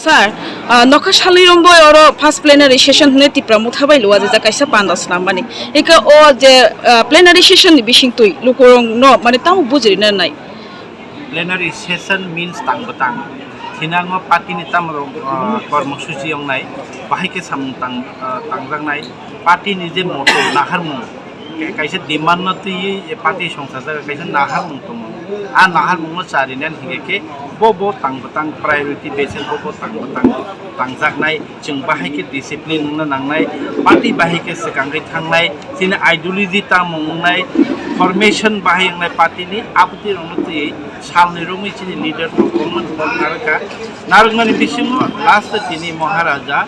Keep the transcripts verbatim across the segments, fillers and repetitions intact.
Sir, ah, nokha salni rombo oro first plenary session hwnwi Tipra Motha bai luajajak kaisa panda snam mani. Eka o je, ah, plenary session ni bising twi lukurok no mane tamo bujirina nai. Plenary session means tang bwtang. Thinango party ni tamo rok, ah, kormosuchi wngnai, bahai khe samung tang, ah, tangjaknai. Party ni je moto naharmung, kaisa demand no twiwi party songsa jaga kaisa naharmung tongo. A naharmung no charinani hingke khe bo bo tang bwtang priority basis bo bo tang bwtang tangjaknai. Chwng bahai khe discipline wngna nangnai, party bahai khe swkangwi thangnai, chini ideology tamo wngnai, formation bahai wngnai party ni, aboni rokno twiwi salni romwi chini leader rok bongmani kok narwkha. Narwkmani bisingo last tini Maharaja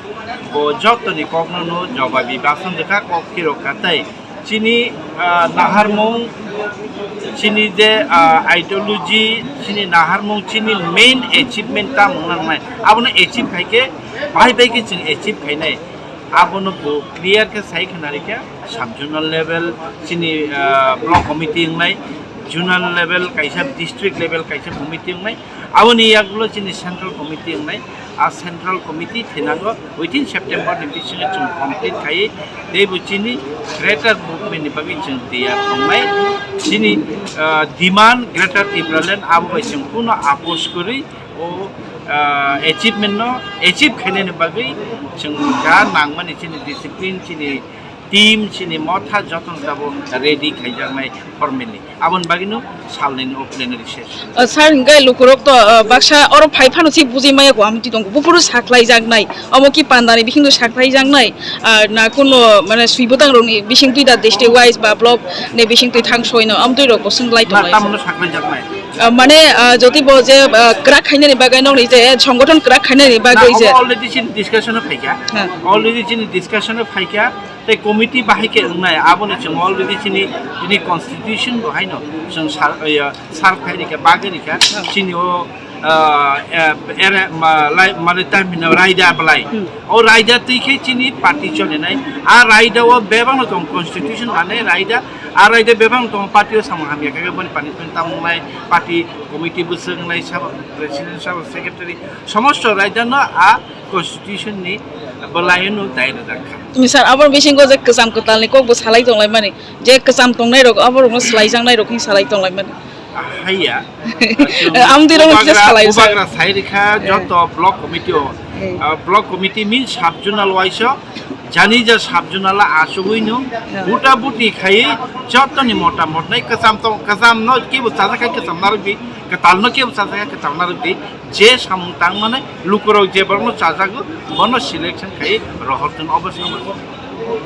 bo jotoni kokno no jobabi basan jwkha kok phirokha tei chini, ah, naharmung, chini je, ah, ideology, chini naharmung, chini main achievement tamo wngnai, abono achieve khai khe, bahai bai khe chwng achieve khainai. Abono bo clear khe sai khna rikha, sub zonal level, chini, ah, block committee wngnai, zonal level kaisa, district level kaisa committee wngnai, aboni yagulo chini central committee wngnai. A central committee thinango within September ni bisingo chwng complete khai, tei bo chini greater movement ni bagwi chwng tiyar tongnai. Chini, ah, demand Greater Tipraland abo bai chwng kuno apos kwrwi o, ah, achievement no achieve khainani bagwi chwng ja nangmani chini discipline, chini team, chini motha jotono tabo ready khaijaknai formally. Aboni bagwino salnwini o plenary session. Uh, sir, hingke lukurok to, uh, baksa oro phai phano si bujui maya ko amtwi tongo. Buphuru saklai jaknai. Omo ki pandani bisingo saklai jaknai. Uh, na kuno, mane, sui bwtang rokni bisingtwi da district wise ba block ni bisingtwi thang soino amtwi rok bo swnglai Na tonglai. Tamno saklai jaknai. Uh, mane, uh, jodi bo je, uh, kwrak khainani bagwi nokni je songgothon kwrak khainani Na bagwi je. Omo already chini discussion o phaikha. Ha. Already chini discussion o phaikha. Tei committee bahai khe wngnai, aboni chwng already chini, chini constitution bo haino chwng sar, ya, sar khai rikha, bagwi rikha, chini o, ah, eh, ere, ma, lai, mane time hino raida belai. Hmm. O raida twi khe chini party cholinai. A raida o bebak no tong constitution ane raida, a raida bebak no tong party o samung hamya khe boni punishment tamo wngnai, party committee bwswk wngnai, sabo president, sabo secretary, somosto raida no a constitution ni bwlaino dai rwjak kha. Misal, aboni bisingo je kwcham kwtalni kokbo salai tonglaimani, je kwcham tongnairok, aborokno swlaijaknairok hinwi salai tonglaimani. Haiya. Amtwi rokno kisa Bubagra, salai sa. Bubagra sai rikha, eh, joto block committee o. Eh. Ah, block committee means sub zonal wise o, jani ja sub zonal a achugwi no, eh, buta buti khai jotoni mota motnai kwcham tong, kwcham no kebo chajak khai kwcham narwkdi, kwtal no kebo chajak khai kwtal narwkdi. Je samung tangmani lukurok je borokno chajago, bono selection khai rohortwng obo samung.